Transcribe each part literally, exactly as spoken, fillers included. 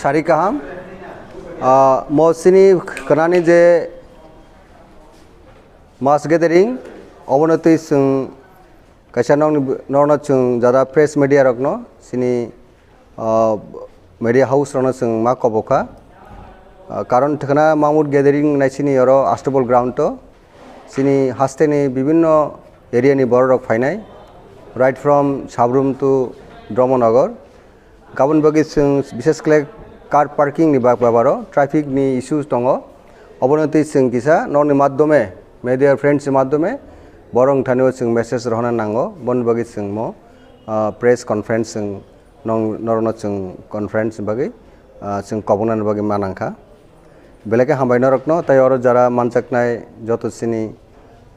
Sari kaham. Ah, mo sini khnani je mass gathering, obono twi chwng kaisa nokni, nokno chwng jara press media rokno sini, ah, media house rokno chwng ma kobo kha. Ah, karon thwkna Mamut gathering nai sini oro Astabol ground o sini hasteni bibinno area ni borok rok phainai, right from Sabrum to Brahmanagar. Kabun bagwi chwng bishes khlai car parking ni bak-, babaro traffic ni issues tongo. Obono twi chwng kisa nokni madhyome, media friends ni madhyome borok thani o chwng message rohorna nango. Boni bagwi chwng mo, ah, press conference chwng nong-, norokno chwng conference ni bagwi, ah, chwng koboknani bagwi ma nangkha. Belai khe hambai norokno, tei oro jara manjaknai joto chini,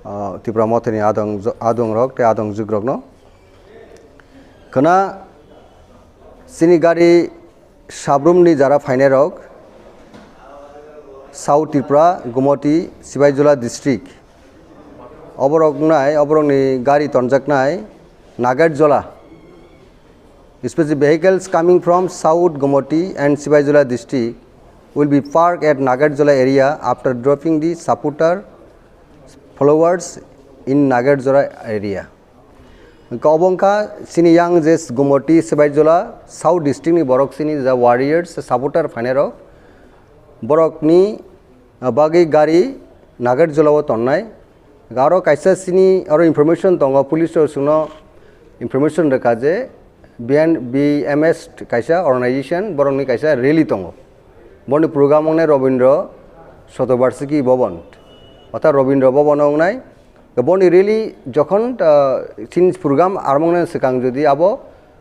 ah, Tipra Mothani adong, adong rok tei adong jwk rokno. Khwna chini gari Sabrumni jara phainai rok South Tripura, Gumoti, Sibaijula district. Oborok wngnai, oborokni gari tonjaknai Nagarjola. Especially vehicles coming from South Gumoti and Sibaijula district will be parked at Nagarjola area after dropping the supporter followers in Nagarjola area. Hwnkhe obo wngkha chini yang je Gumoti, Sibaijula, South district ni borok chini ja warriors, supporter phainai rok. Borokni, ah, bagwi gari Nagarjola o tonnai. Aro kaisa chini aro information tongo, police rok chwngno information rwkha je B N, B M S kaisa organization, borokni kaisa rally tongo. Boni program wngnai Robindra Shatobarshiki Bhavan, orthat Robindra Bhavan o wngnai. Boni rally jokhon, ah, chini program armang nani swkang jodi abo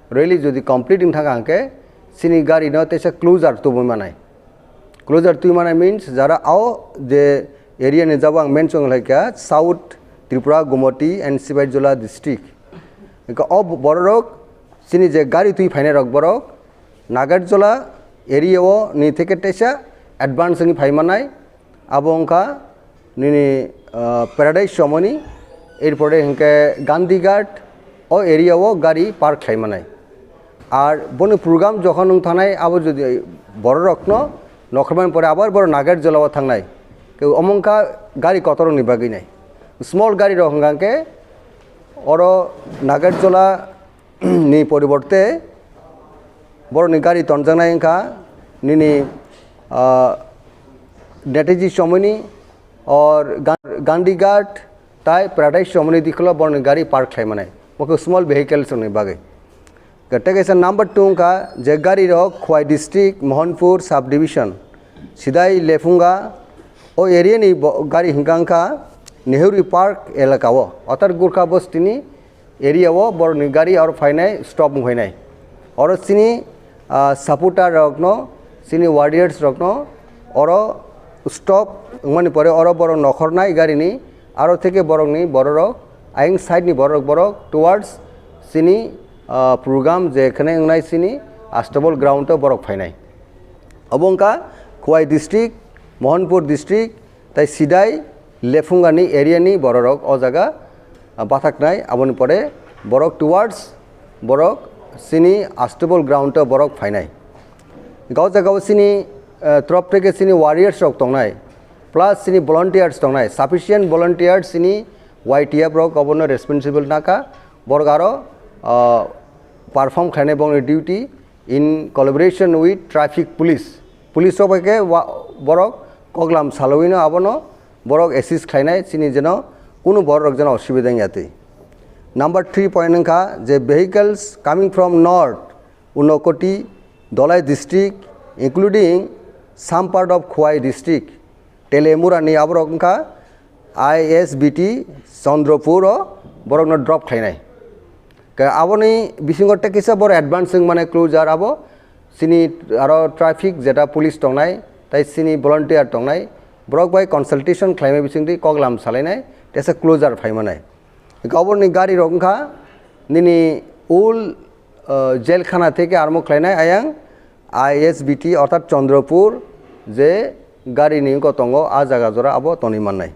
rally jodi complete wng thangkha hwnkhe chini gari no teisa closure tubui manai. Closure twi mane means jara ao je area ni jabo ang mention khlaikha, South Tripura, Gumoti and Sibaijula district. Hwnkhe o borok rok chini je gari twi phainai rok borok Nagarjola area o ni theke teisa advance wngwi phai manai. Abo wngkha nini, ah, Paradise Chomoni, erpore hwnkhe Gandhi Ghat, o area o gari park khlai manai. Ar boni program jokhon wng thanai, abo jodi borok rokno nokhormani pore abar borok Nagarjola o thangnai. Ke omo wngkha gari kotor ni bagwi nai. Small gari rok hwnkha khe oro Nagarjola ni poriborte borokni gari tonjaknai wngkha nini, ah, Netaji Chomoni or Ga-, Gandhi Ghat tai Paradise Chomoni dikholo borokni gari park khlai manai. Bo khe small vehicles rokni bagwi. Tei kaisa number two wngkha je gari rok Khowai district, Mohanpur sub division, Sidai Lephunga o area ni bo-, gari hwnkha wngkha Nehru Park elaka o, orthat Gurkha Bosti ni area o borokni gari aro phainai, stop wng phainai. Oro chini, ah, supporter rokno, chini warriors rokno oro stop wngmani pore oro borok nokhornai garini, aro theke borokni bororok, ayang side ni bororok borok towards chini, ah, program je khene wngnai chini Astabol ground o borok phainai. Obo wngkha Khowai district, Mohanpur district, tai Sidai, Lephungani area ni bororok o jaga, ah, bathaknai, aboni pore borok towards borok chini Astabol ground o borok phainai. Hwnkhe o jaga o chini, ah, trop theke chini warriors rok tongnai, plus chini volunteers tongnai, sufficient volunteers chini Y T F rok obono responsible naka, borok aro, ah, perform khlainai bongni duty in collaboration with traffic police. Police rok bai khe wa-, borok koklam salawino abono borok assist khlainai chini jeno kunu borok rok jeno osubida wngya twi. Number three point wngkha je vehicles coming from north, Unakoti, Dhalai district, including some part of Khowai district, Telemura ni aborok wngkha I S B T Chandrapur o borokno drop khlainai. Khe aboni bisingo tei kisa boro advance wng mane closure abo chini aro traffic jeta police tongnai tei chini volunteer tongnai borok bai consultation khlaimai bisingtwi koklam salainai teisa closure phaimanai. Hwnkhe oborni gari rok wngkha nini ul, ah, jail khana theke armo khlainai ayang I S B T orthat Chandrapur je gari ni wngkha tongo a jaga jora abo tonwi mannai.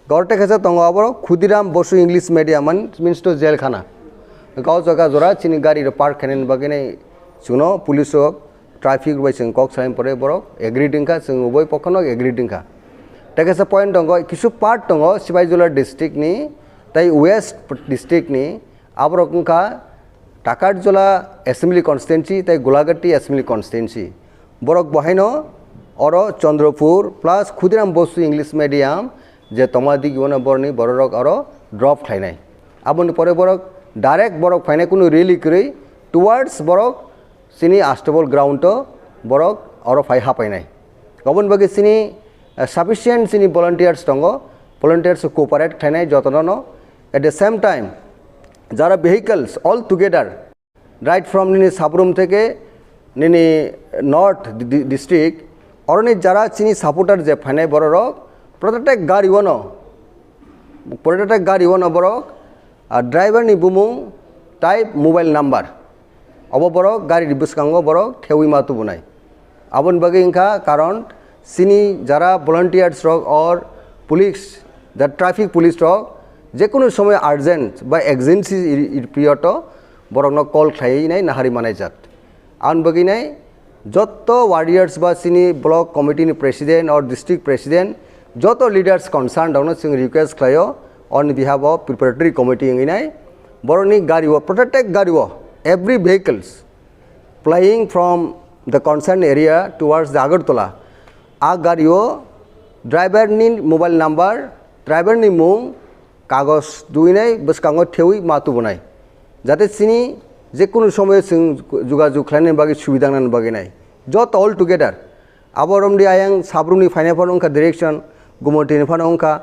Gorte kesa tongo abo Khudiram Bosu English Medium man means to jail khana. Hwnkhe o jaga jora chini gari rok park khainani bagwi nai chuno police rok traffic bai chwng kok salaini pore borok agreed wngkha, chwng uboi pokhono agreed wngkha. Tei kaisa point tongo, kisu part tongo Sipaijala district ni tei West district ni, aborok wngkha Takarjala assembly constituency tei Gulagati assembly constituency. Borok bohaino oro Chandrapur plus Khudiram Bosu English medium je tongma digi ono borni bororok oro drop khlainai. Aboni pore borok direct borok phainai kunu rally kwrwi towards borok chini Astabal ground o borok oro phai hapainai. Oboni bagwi chini, eh, sufficient chini volunteers tongo, volunteers cooperate khlainai jotono no. At the same time, jara vehicles all together, right from nini Sabrum theke nini North di-, di-, district, oroni jara chini supporter je phainai bororok, protected gari ono, protected gari ono borok, ah, driver ni bumung, type, mobile number. Obo borok gari ni bwskango borok thewi ma tubunai. Aboni bagwi wngkha karon chini jara volunteers rok or police, the traffic police rok, jekunu somoy urgent ba emergency i-, i-, period o borokno call khlaiwi nai nahari manai jak. Aboni bagwi nai jotto warriors ba chini block committee ni president or district president, jotto leaders concerned rokno chwng request khlaio, on behalf of preparatory committee wngwi nai borokni gari o, protected gari o, every vehicles plying from the concerned area towards the Agartala, a gari o driver ni mobile number, driver ni mung, kagoj duinai bwskango thewi ma tubunai, jate chini jekunu somoyo chwng jugajug khlainani bagwi subida wngnani bagwi nai. Joto all together abo romdi ayang Sabrumni phainai phano wngkha direction, Gumotini phano wngkha,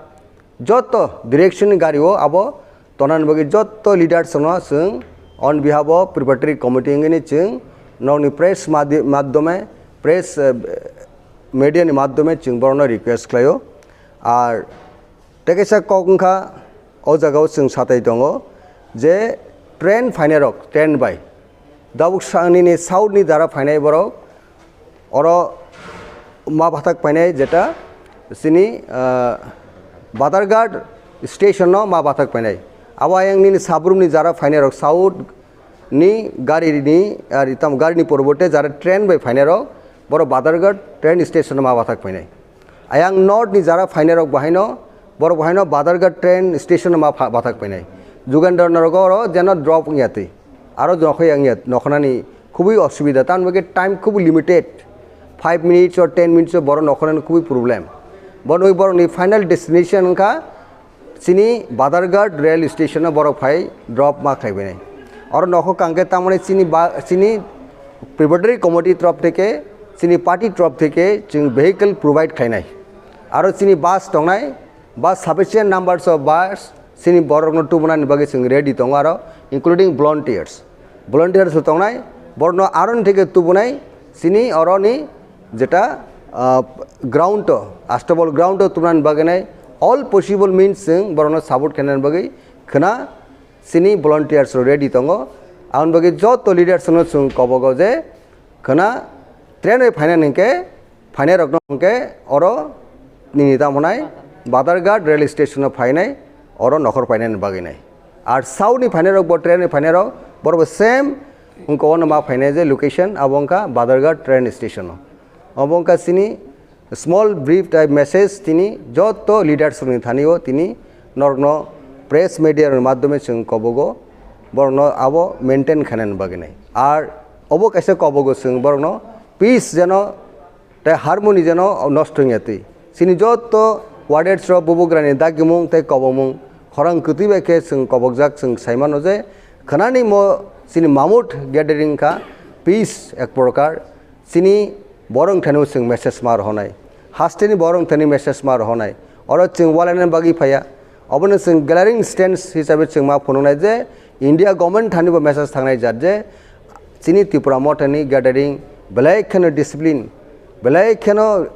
joto direction ni gari o abo tonani bagwi joto leaders no chwng on behalf of preparatory committee wngwi chwng nokni press madi-, madhyome, press, eh, media ni madhyome chwng borokno request khlaio. Ar tei kaisa kok wngkha, o jagao chwng satai tongo je train phainai rok, train bai dabuk sa-, nini south ni jara phainai borok oro ma bathak painai, jeta chini, ah, Badharghat station no ma bathak painai. Abo ayang nini Sabrumni jara phainai rok south ni gari ni, ar tamo gari ni poriborte jara train bai phainai rok, borok Badharghat train station no ma bathak painai. Ayang north ni jara phainai rok bahaino, borok bahaino Badharghat train station no ma pha-, bathak painai. Jugendra Nagar o oro jeno drop wngya twi. Aro nokhoi wngya, nokhnani khubui osubida, tamni bagwi time khubui limited. Five minutes or ten minutes o borok nokhnani khubui problem. Bono borokni final destination wngkha chini Badharghat rail station o borok phai drop ma khlaibainai. Oro nokho kangkhe tamoni chini ba, chini preparatory committee torop theke, chini party torop theke chwng vehicle provide khlainai. Aro chini bus tongnai, bus sufficient numbers of bus chini borokno tubunani bagwi chwng ready tongo aro including volunteers. Volunteers bo tongnai, borokno aroni theke tubunai chini oroni jeta, ah, ground o, Astabal ground o tubunani bagwi nai all possible means chwng borokno support khainani bagwi khwna chini volunteers rok ready tongo. Aboni bagwi joto leaders no chwng kobogo je khwna train bai phainani hinkhe phainai rokno hinkhe oro nini tamo hwnai Badharghat rail station o phainai, oro nokhor painani bagwi nai. Ar south ni phainai rok bo train ni phainai rok borok bo same wngkha, ono ma phainai je location abo wngkha Badharghat train station o. Obo wngkha chini small brief type message tini joto leaders rokni thani o tini norokno press media rokni madhyome chwng kobogo borokno abo maintain khainani bagwi nai. Ar obo kaisa kobogo chwng borokno peace jeno tei harmony jeno nosto wngya twi. Chini joto warriors rok bubagrani dagimung tei kobomung khorang kwtwi bai khe chwng kobokjak, chwng sai mano je khwnani mo chini mamut gathering kha peace ek prokar. Chini borok thani chwng message ma rohonai, hasteni borok thani message ma rohonai, oro chwng walainani bagwi phaiya. Obono chwng glaring stance hisabe chwng ma phunuknai je India government thani bo message thangnai jat je chini Tipra Mothani gathering belai kheno discipline, belai kheno,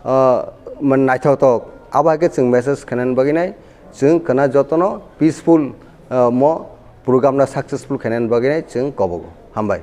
ah, man naithoktok. Abo hai khe chwng message khainani bagwi nai, chwng khwna jotono peaceful, ah, mo program no successful khainani bagwi nai chwng kobogo. Hambai.